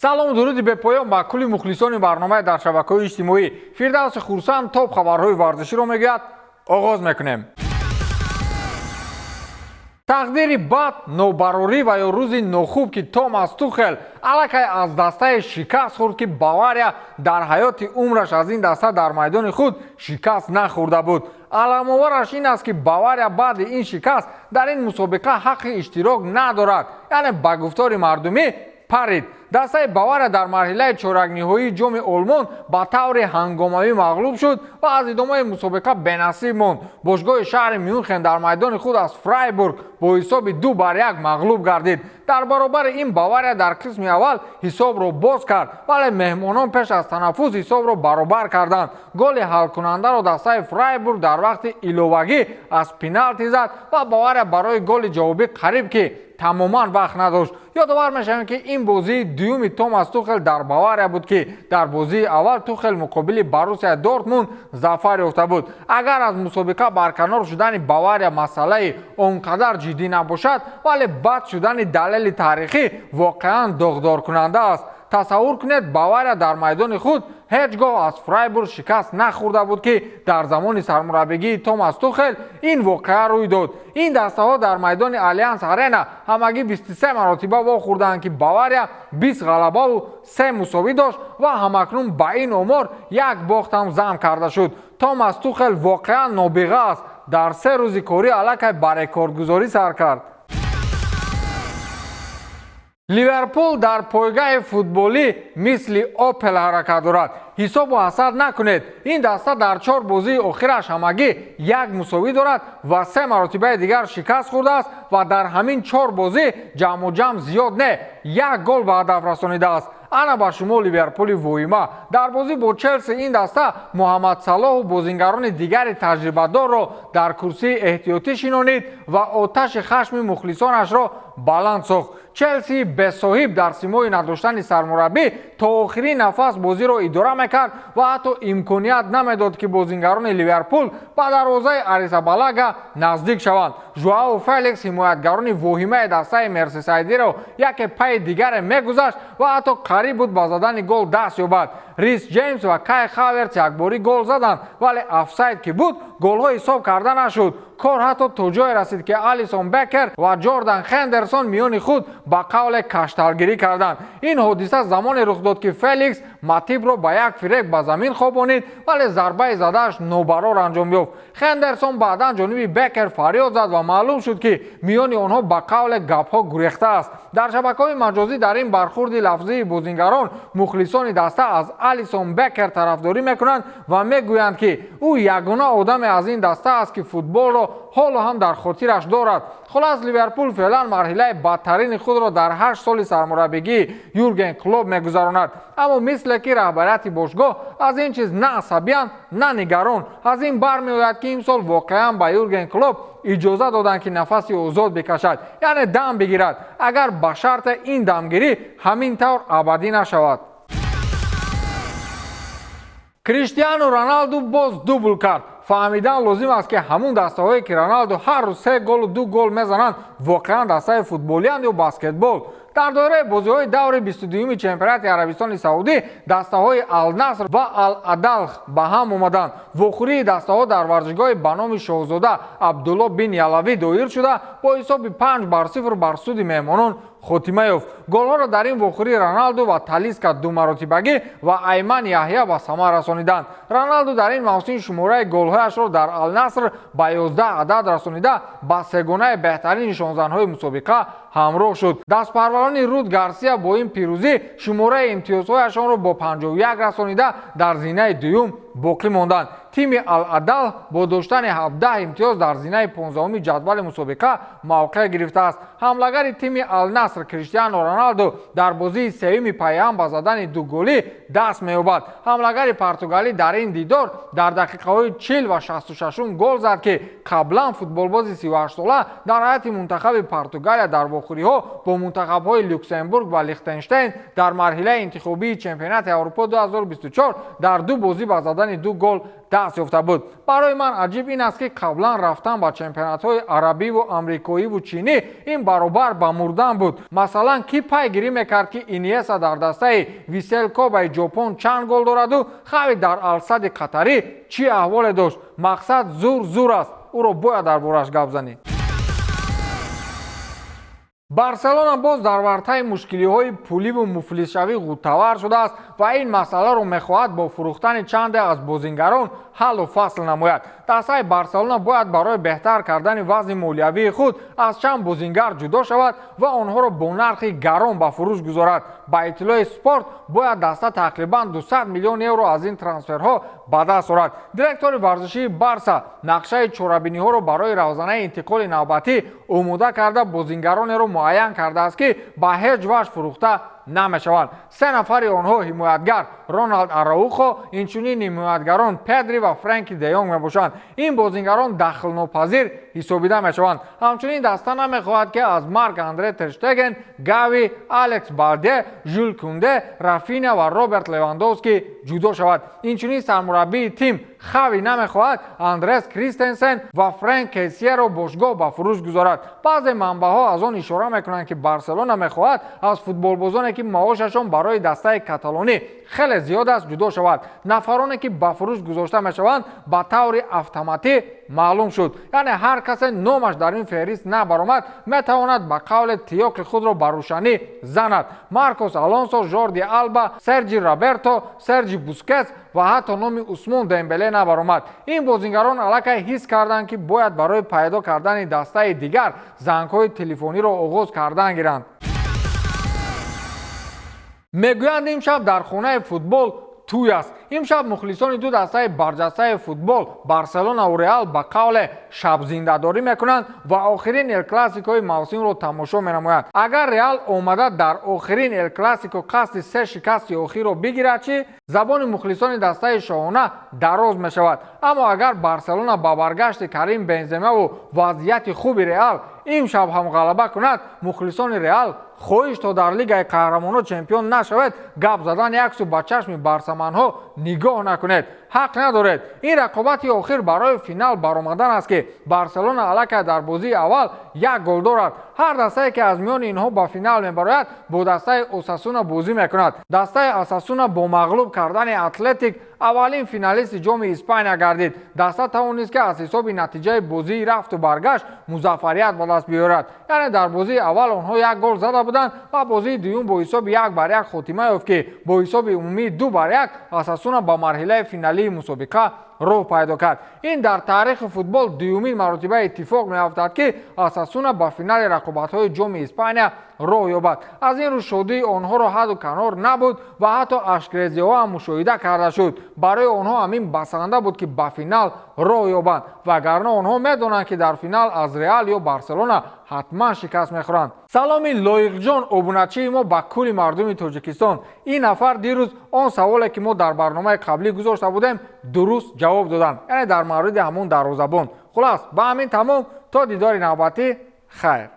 Салому дуруди бепоён ба кулли мухлисони барномаи дар шабакаҳои иҷтимоӣ. Фирдавси Хурсанд топ хабарҳои варзиширо мегӯяд. Оғоз мекунем. Тақдири бад, нобарорӣ ва ё рӯзи нохуб, ки Томас Тухел аллакай аз дастаи шикаст хӯрд, ки Бавария дар ҳаёти умраш аз ин даста дар майдони худ шикаст нахӯрда буд. Аламовараш ин аст, ки Бавария баъди ин шикаст дар ин мусобиқа ҳаққи иштирок надорад, яъне ба гуфтори мардумӣ парид. Дастаи Бавария дар марҳилаи чоракниҳоии ҷоми Олмон ба таври ҳангомавӣ мағлуб шуд ва аз идомаи мусобиқа бенасиб монд. Бошгоҳи шаҳри Мюнхен дар майдони худ аз Фрайбург бо ҳисоби 2-1 мағлуб гардид. Дар баробари ин Бавария дар қисми аввал ҳисобро боз кард, вале меҳмонон пеш аз танаффус ҳисобро баробар карданд. Голи ҳалкунандаро дастаи Фрайбург дар вақти иловагӣ аз пеналти зад ва Бавария барои голи ҷавобӣ қариб ки тамоман вақт надошт. Ёдовар мешавем, ки ин бозии дуюми Томас Тухел дар Бавария буд, ки дар бозии аввал Тухел муқобили Боруссия Дортмунд зафар ёфта буд. Агар аз мусобиқа барканор шудани Бавария масъалаи он қадар ҷиддӣ набошад, вале бад шудани далели таърихӣ воқеан доғдоркунанда аст. Тасаввур кунед, Бавария дар майдони худ ҳеҷ гоҳ аз Фрайбург шикаст нахӯрда буд, ки дар замони сармураббигии Томас Тухел ин воқеа рӯй дод. Ин дастаҳо дар майдони Алианс Арена ҳамагӣ 23 маротиба вохӯрданд, ки Бавария 20 ғалабаву 3 мусовӣ дошт ва ҳамакнун ба ин омор як бохт ҳам зам карда шуд. Томас Тухел воқеан нобиға аст. Дар 3 рӯзи корӣ аллакай ба рекордгузорӣ сар кард. Ливерпул дар пойгаҳи футболӣ мисли Опел ҳаракат дорад. Ҳисобу ҳасад накунед. Ин даста дар 4 бозии охираш ҳамагӣ як мусовӣ дорад ва 3 маротибаи дигар шикаст хӯрдааст ва дар ҳамин 4 бозӣ ҷамъу ҷамъ зиёд не, як гол ба ҳадаф расонидааст. Ана ба шумо Ливерпули воима. Дар бозӣ бо Челси ин даста Муҳаммад Салоҳу бозингарони дигари таҷрибадорро дар курсии эҳтиётӣ шинонид ва оташи хашми мухлисонашро баланд сохт. Челси бесоҳиб дар симои надоштани сармураббӣ то охирин нафас бозиро идора мекард ва ҳатто имконият намедод, ки бозингарони Ливерпул ба дарвозаи Арисабалага наздик шаванд. Жуао Феликс ҳимоятгарони воҳимаи дастаи Мерсисайдиро яке пайи дигаре мегузашт ва ҳатто қариб буд ба задани гол даст ёбад. Рис Ҷеймс ва Кай Хаверц якборӣ гол заданд, вале офсайд ки буд, голҳо ҳисоб карда нашуд. Кор ҳатто то ҷое расид, ки Алисон Бекер ва Ҷордан Хендерсон миёни худ ба қавле кашталгирӣ карданд. Ин ҳодиса замоне рух дод, ки Феликс Матибро ба як фиреб ба замин хобонид, вале зарбаи задааш нобарор анҷом ёфт. Хендерсон баъдан ҷониби Бекер фарёд зад ва маълум шуд, ки миёни онҳо ба қавле гапҳо гурехта аст. Дар шабакаҳои маҷозӣ дар ин бархурди лафзии бозингарон мухлисони даста аз Алисон Бекер тарафдорӣ мекунанд ва мегӯянд, ки ӯ ягона одаме аз ин даста аст, ки футболро ҳоло ҳам дар хотираш дорад. Хулас, Ливерпул феълан марҳилаи бадтарини худро дар 8 соли сармураббигии Юрген Клоп мегузаронад. Аммо мисле ки раҳбарияти бошгоҳ аз ин чиз на асабиянд, на нигарон. Аз ин бармеояд, ки имсол воқеан ба Юрген Клоп иҷоза доданд, ки нафаси озод бикашад, яъне дам бигирад, агар ба шарте ин дамгирӣ ҳамин тавр абадӣ нашавад. Криштиану Роналду боз дубл кард. Фаҳмидан лозим аст, ки ҳамун дастаҳое, ки Роналду ҳар рӯз 3 голу 2 гол мезананд, воқеан дастаи футболиянд ё баскетбол. Дар доираи бозиҳои даври 22-юми чемпионати Арабистони Саудӣ дастаҳои Ал-Наср ва Ал-Адалх ба ҳам омаданд. Вохӯрии дастаҳо дар варзишгоҳи ба номи шоҳзода Абдулло бин Ялавӣ доир шуда, бо ҳисоби 5-0 бар суди меҳмонон хотима ёфт. Голҳоро дар ин вохӯрӣ Роналду ва Талиска думаротибагӣ ва Айман Яҳя ба самар расониданд. Роналду дар ин мавсим шумораи голҳояшро дар Ал-Наср ба 11 адад расонида, ба сегонаи беҳтарин нишонзанҳои мусобиқа ҳамроҳ шуд. Дастпарварони Руд Гарсия бо ин пирӯзӣ шумораи имтиёзҳояшонро бо 51 расонида, дар зинаи дуюм боқӣ монданд. Тими Ал-Адал бо доштани 17 имтиёз дар зинаи 15-уми ҷадвали мусобиқа мавқеъ гирифтааст. Ҳамлагари тими Ал-Наср Криштиану Роналду дар бозии сеюми пайҳам ба задани 2 голӣ даст меёбад. Ҳамлагари португалӣ дар ин дидор дар дақиқаҳои 40 ва 66 гол зад, ки қаблан футболбози 38-сола дар ҳайати мунтахаби Португалия дар вохӯриҳо бо мунтахабҳои Люксембург ва Лихтенштейн дар марҳилаи интихобии чемпионати Аврупо 2024 дар 2 бозӣ ба задани 2 гол даст ёфта буд. Барои ман аҷиб ин аст, ки қаблан рафтан ба чемпионатҳои арабиву амрикоиву чинӣ ин баробар ба мурдан буд. Масалан, кӣ пайгирӣ мекард, ки Иниеста дар дастаи Висел Кобаи Ҷопон чанд гол дораду Хави дар Алсади қатарӣ чӣ аҳволе дошт? Мақсад зур зур аст, ӯро бояд дар бораш гап занӣ. Барселона боз дар вартаи мушкилиҳои пуливу муфлисшавӣ ғуттавар шудааст ва ин масъаларо мехоҳад бо фурӯхтани чанде аз бозингарон ҳаллу фасл намояд. Дастаи Барселона бояд барои беҳтар кардани вазъи молиявии худ аз чанд бозингар ҷудо шавад ва онҳоро бо нархи гарон ба фурӯш гузорад. Ба иттилои Спорт, бояд даста тақрибан 200 миллион евро аз ин трансферҳо ба даст орад. Директори варзишии Барса нақшаи чорабиниҳоро барои равзанаи интиқоли навбатӣ омода карда, бозингаронеро муайян кардааст, ки ба ҳеҷ ваҷҳ фурӯхта намешаванд. Се нафари онҳо ҳимоятгар Роналд Араухо, инчунин ҳимоятгарон Педри ва Френки де Йонг мебошанд. Ин бозингарон дахлнопазир ҳисобида мешаванд. Ҳамчунин даста намехоҳад, ки аз Марк Андре Терштеген, Гави, Алекс Балде, Жюл Кунде, Рафиня ва Роберт Левандовски ҷудо шавад. Инчунин сармураббии тим Хави намехоҳад Андрес Кристенсен ва Френк Кессиеро бошгоҳ ба фурӯш гузорад. Баъзе манбаъҳо аз он ишора мекунанд, ки Барселона мехоҳад аз футболбозоне, ки маошашон барои дастаи каталонӣ хеле зиёд аст, ҷудо шавад. Нафароне, ки ба фурӯш гузошта мешаванд, ба таври автоматӣ маълум шуд, яъне ҳар касе номаш дар ин феҳрист набаромад, метавонад ба қавле тиёқи худро ба рӯшанӣ занад. Маркос Алонсо, Жорди Алба, Серҷи Роберто, Серҷи Бускетс ва ҳатто номи Усмон Дембеле набаромад. Ин бозингарон аллакай ҳис карданд, ки бояд барои пайдо кардани дастаи дигар зангҳои телефониро оғоз кардан гиранд. Мегӯянд, имшаб дар хонаи футбол тӯй аст. Имшаб мухлисони ду дастаи барҷастаи футбол, Барселонаву Реал, ба қавле шабзиндадорӣ мекунанд ва охирин Элклассикои мавсимро тамошо менамоянд. Агар Реал омада дар охирин Элклассико қасди се шикасти охирро бигирад, чӣ? Забони мухлисони дастаи шоҳона дароз мешавад. Аммо агар Барселона ба баргашти Карим Бенземаву вазъияти хуби Реал имшаб ҳам ғалаба кунад, мухлисони Реал хоҳиш то дар Лигаи қаҳрамонҳо чемпион нашавед, гап задан яксу, ба чашми барсаманҳо нигоҳ накунед, ҳақ надоред. Ин рақобати охир барои финал баромадан аст, ки Барселона аллакай дар бозии аввал як гол дорад. Ҳар дастае, ки аз миёни инҳо ба финал мебарояд, бо дастаи Осасуна бозӣ мекунад. Дастаи Осасуна бо мағлуб кардани Атлетик аввалин финалисти ҷоми Испания гардид. Даста тавонист, ки аз ҳисоби натиҷаи бозии рафту баргашт музаффарият ба даст биёрад, яъне дар бозии аввал онҳо як гол зада буданд ва бозии дуюм бо ҳисоби 1-1 хотима ёфт, ки бо ҳисоби умумии 2-1 Осасуна ба марҳилаи финалии мусобиқа роҳ пайдо кард. Ин дар таърихи футбол дуюмин маротиба иттифоқ меафтад, ки Осасуна ба финали рақобатҳои ҷоми Испания роҳ ёбад. Аз ин рӯ шодии онҳоро ҳадду канор набуд ва ҳатто ашкрезиҳо ҳам мушоҳида карда шуд. Барои онҳо ҳамин басанда буд, ки ба финал роҳ ёбанд, вагарна онҳо медонанд, ки дар финал аз Реал ё Барселона ҳатман шикаст мехӯранд. Саломи Лоиқҷон, обуначии мо, ба кулли мардуми Тоҷикистон. Ин нафар дирӯз он саволе, ки мо дар барномаи қаблӣ гузошта будем, дуруст ҷавоб доданд, яъне дар мавриди ҳамон дарвозабон. Хулас, ба ҳамин тамом. То дидори навбатӣ, хайр.